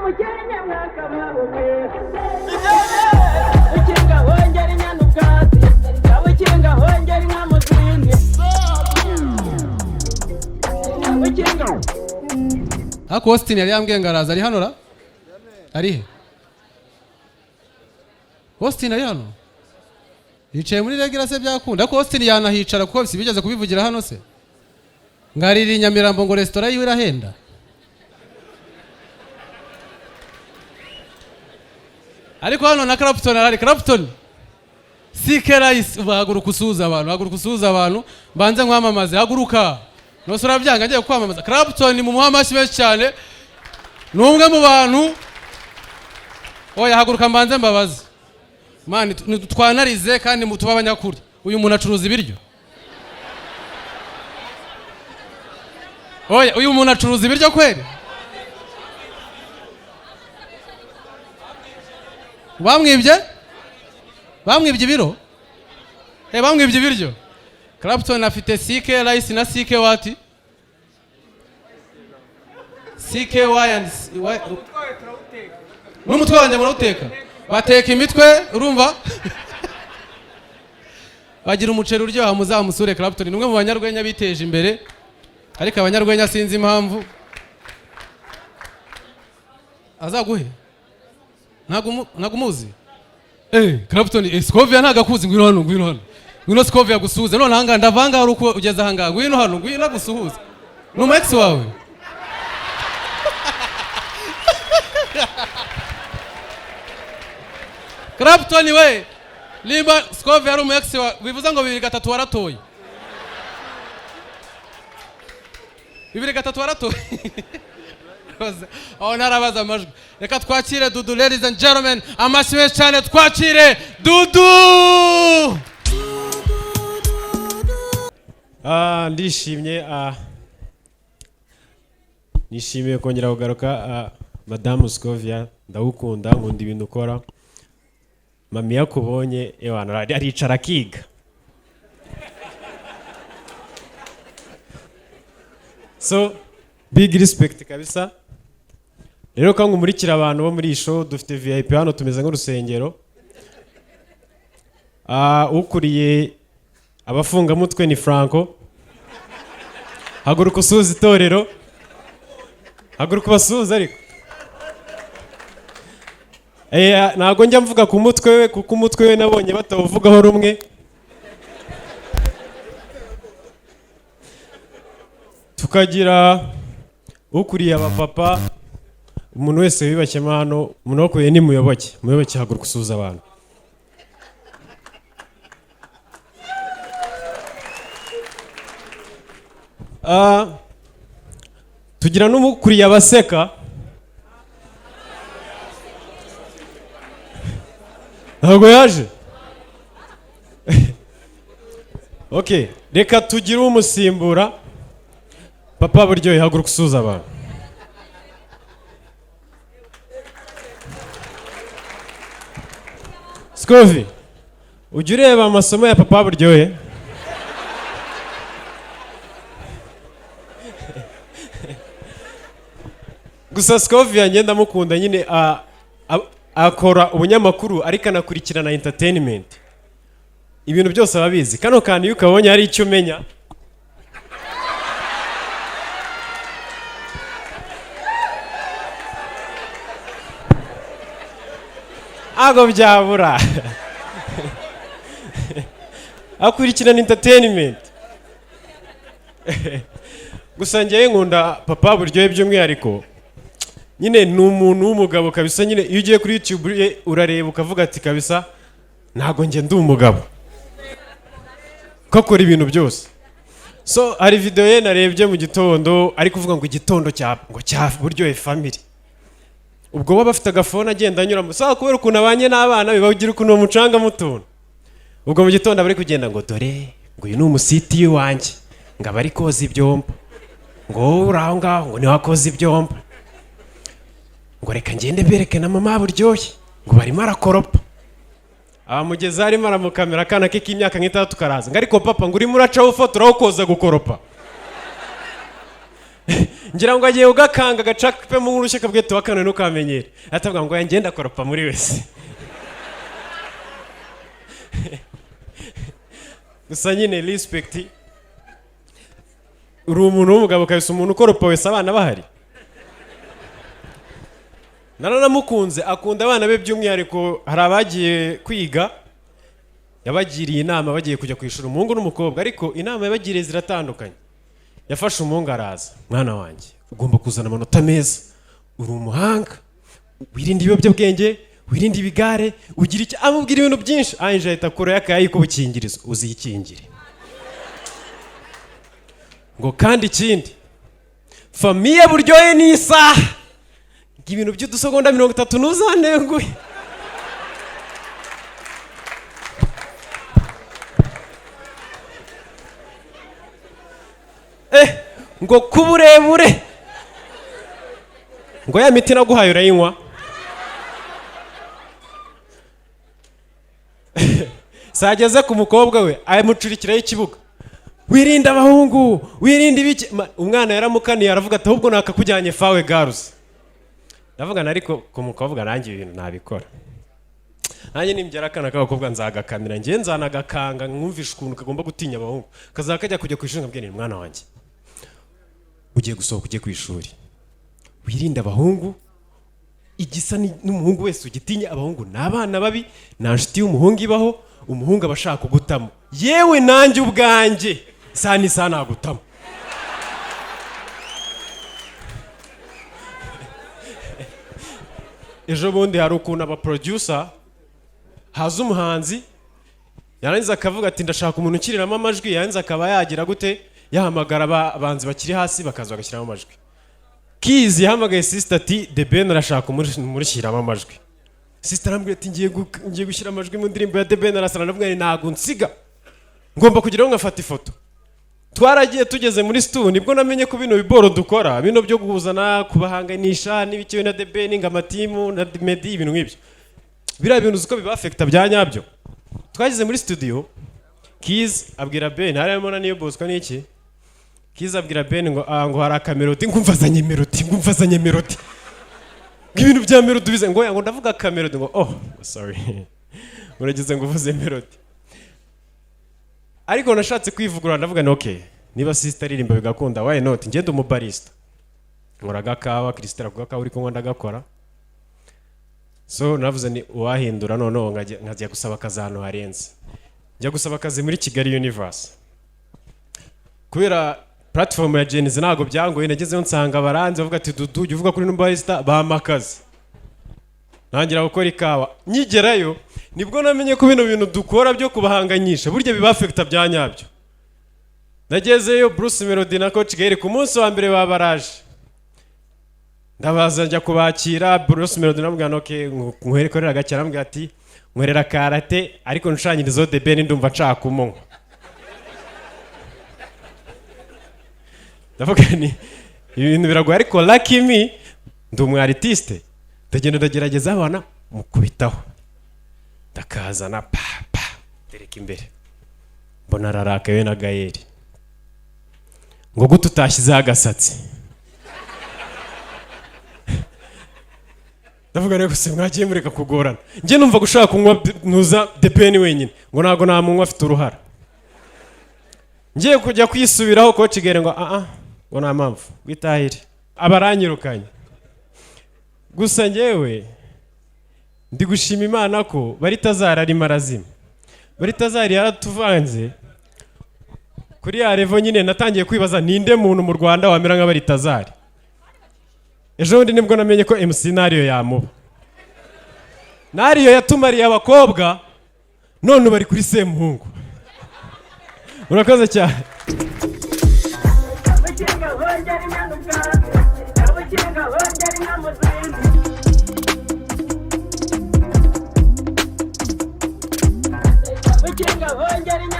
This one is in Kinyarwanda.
Mukenke mwakamabukwe, ukinga hongera inyana ubwatsi, ukinga hongera inka mu zindi, ukinga. Ariko Austin yari yambwiye ngo araza. Ari hano ra? Ari he Austin? Ari hano yicaye muri regular se? Byakunda, ariko Austin yanahicara kuko si bigeze kubivugira hano se ngarira i Nyamirambo ngo resitora yiwe irahenda. Ariko hano na Clapton arahari. Clapton, CK Rice, ubu haguruka usuhuza abantu, haguruka usuhuza abantu, mbanze nkwamamaze. Haguruka nose, urabyanga ngiye kwamamaza Clapton. Mu amashyi menshi cyane, ni umwe mu bantu. Oya, haguruka mbanze mbabaze. Man, twanarize kandi tube abanyakuri. Uyu muntu acuruza ibiryo? Oya, uyu muntu acuruza ibiryo kweri? Bamwibye, bamwibye ibiro, bamwibye ibiryo. Clapton afite CK Rice na CK what? CKY and Y. N'umutwe wanjye murawuteka? Bateka imitwe, urumva bagira umuceri uryoha. Muzamusure. Clapton ni umwe mu banyarwenya biteje imbere, ariko abanyarwenya sinzi impamvu azaguhe. Ntabwo umuzi? Clapton, Scovia ntabwo akuzi. Ngwino hano, ngwino hano, ngwino Scovia gusuhuze. None ahangaha ndavanga hari uko ugeze ahangaha. Ngwino hano, ngwino agusuhuze. Ni umu ex wawe? Clapton we, nimba Scovia ari umu ex wawe, bivuze ngo 2003 waratoye, 2003 waratoye. Aho ntarabaza amajwi. Reka twakire Dudu. Ladies and gentlemen, amashyi menshi cyane, twakire Dudu. Ndishimye, nishimiye kongera kugaruka. Madamu Scovia, ndagukunda, nkunda ibintu ukora. Mami iyo akubonye, ewana, aricara akiga. So big respect kabisa. Rero ko ngumurikira abantu bo muri iyi show, dufite VIP hano, tumeze nk'urusengero. Ukuriye abafungamutwe ni Franco. Haguruka usuhuza itorero, haguruka ubasuhuze. Ariko ntabwo njya mvuga ku mutwe we, kuko umutwe we nabonye batawuvugaho rumwe. Tukagira ukuriye abapapa, umuntu wese wiyubashyemo hano, umuntu wakuriye ni Muyoboke. Muyoboke, haguruka usuhuza abantu. Tugira n'umukuriye abaseka. Ntabwo yaje. Okay, reka tugire umusimbura. Papa Buryohe, haguruka usuhuza abantu. Scovi, ujya ureba amasomo ya Papa Buryohe? Gusa Scovia ngenda mukunda nyine, akora ubunyamakuru ariko anakurikirana entertainment, ibintu byose ababizi. Kano kantu iyo ukabonye hari icyo umenya. Ntabwo byabura, akurikirana entertainment. Gusa njyewe nkunda Papa Buryohe by'umwihariko nyine, ni umuntu w'umugabo kabisa. Nyine iyo ugiye kuri YouTube ye urareba ukavuga ati: "Kabisa ntabwo njye ndi umugabo ko akora ibintu byose." So hari video ye narebye mu gitondo ari kuvuga ngo igitondo cya ngo cya Buryohe Family. Ubwo waba afite agafone agenda anyuramo sawa, kubera ukuntu abanye n'abana be bagira ukuntu bamucangamo utuntu. Ubwo mu gitondo aba ari kugenda ngo: "Dore ngo uyu ni umusiti wanjye," ngo aba ari koza ibyombo, ngo: "Wowe uri aho ngaho," ngo: "niwe wakoze ibyombo," ngo: "Reka ngende mbereke na Mama Buryohe," ngo barimo arakoropa. Abamugeza arimo aramukamera, akana ke k'imyaka nk'itandatu karaza ngo: "Ariko papa," ngo: "urimo uracaho ufotora aho koza gukoropa." Ngira ngo agiye ugakanga agacapemo nk'urushyi, akabwira wakano ntukamenyere, atavuga ngo ngenda akoropa muri wese. Gusa nyine respect, uri umuntu w'umugabo kabisa. Umuntu ukoropa wese abana bahari. Naranamukunze, akunda abana be by'umwihariko. Hari abagiye kwiga, yabagiriye inama bagiye kujya ku ishuri, umuhungu n'umukobwa, ariko inama yabagiriye ziratandukanye. Yafashe umuhungu araza: "Mwana wanjye, ugomba kuzana amanota meza, uri umuhanga, wirinde ibiyobyabwenge, wirinde ibigare, ugira icyo." Amubwira ibintu byinshi. Ange ahita akurayo akayi k'ubukingirizo: "Uzikingire." Ngo kandi ikindi, famille Buryohe ni isaha, ngo ibintu by'udusegonda 30 ntuzanenguhe. Ngo kuburebure, ngo ya miti naguhaye urayinywa. Sageze ku mukobwa we, amucurikiraho ikibuga: "Wirinde abahungu, wirinde ibiki." Umwana yaramukaniye, aravuga ati: "Ahubwo nakakujyanye fawe garuzi." Ndavuga na ariko ku mukobwa nanjye ibintu nabikora. Nanjye nimbyara akana k'abakobwa nzagakamira, njye nzanagakanga, nkumvisha ukuntu kagomba gutinya abahungu. Kazaba kajya kujya ku ishuri, nkabwira nti: "Mwana wanjye, ugiye gusohoka ujye ku ishuri, wirinde abahungu, igisa n'umuhungu wese ugitinye. Abahungu ni abana babi, nta nshuti y'umuhungu ibaho. Umuhungu aba ashaka kugutamo, yewe nanjye ubwanjye isaha n'isaha nagutamo." Ejo bundi hari ukuntu aba producer haza umuhanzi, yarangiza akavuga ati: "Ndashaka umuntu ukiriramo amajwi." Yarangiza akaba yagira gute, yahamagara abahanzi bakiri hasi bakaza bagashyiramo amajwi. Kizi yahamagaye Sister ati: "The Ben arashaka umurishyiramo amajwi." Sister arambwira ati: "Ngiye gushyira amajwi mu ndirimbo ya The Ben." Arasara, ndavuga nti: "Ntabwo nsiga, ngomba kugeraho nkafata ifoto." Twaragiye, tugeze muri stu, nibwo namenye ko bino biboro dukora, bino byo guhuzana, kubahanganisha n'ibikiwe na The Ben, ngo amatimu na Meddy, ibintu nk'ibyo, biriya bintu uzi ko bibafekita bya nyabyo. Twageze muri studio, Kiz abwira Ben, harimo na Niyo Bosco n'iki, Kiz abwira Ben ngo ngo hari akamelody, ngumva azanye melody, ngumva azanye melody, ngo ibintu bya melody bize, ngo oya, ngo ndavuga akamelody, ngo oh sorry, uragize ngo uvuze melody. Ariko nashatse kwivugurura, ndavuga ni okay, niba sister aririmba bigakunda, why not? Ngende umubarista, nkora agakawa. Christelle, ako gakawa uri kunywa ndagakora. So navuze ni uwahindura noneho nkajya gusaba akazi ahantu harenze. Njya gusaba akazi muri Kigali Universe kubera platform ya Gen Z, ntabwo byangoye. Nagezeyo nsanga baranze, bavuga ati: "Dudu, jya uvuga kuri numbarista." Bampa akazi, ntangira gukora ikawa. Nkigerayo nibwo namenye ko bino bintu dukora byo kubahanganyisha burya bibafekita bya nyabyo. Nagezeyo, Bruce Melody na Coach Gael ku munsi wa mbere babaraje, ndabaza, njya kubakira. Bruce Melody namubwira nti: "Okay, nkwereke gake." Arambwira ati: "Nkorera karate, ariko nshanyirizeho The Ben, ndumva nshaka kumunywa." Ndavuga ni ibintu biragoye, ariko lucky me, ndi umu artiste, ndagenda ndagerageza, abana mukubitaho, ndakazana, pa pa, tereka imbere, mbona ararakaye na Gayeri, ngo: "Gute utashyizeho agasatsi?" Ndavuga rero gusa mwagiye mureka kugorana, njye numva gushaka kunywa ntuza The Ben wenyine, ngo ntabwo namunywa, afite uruhara. Ngiye kujya kwisubiraho, Coach Gael ngo: "Ah ah," ngo "nta mpamvu, witahire." Abaranyirukanye. Gusa njyewe ndi gushima Imana ko Baritazari arimo arazima. Baritazari yaratuvanze kuri ya level nyine. Natangiye kwibaza ninde muntu mu Rwanda wamera nka Baritazari. Ejo bundi nibwo namenye ko MC Nariyo yamuba. Nariyo yatumariye abakobwa, none bari kuri Semuhungu. Murakoze cyane. Abakinga bongera impanuka, abakinga bongera inka mu zindi. Abakinga bongera.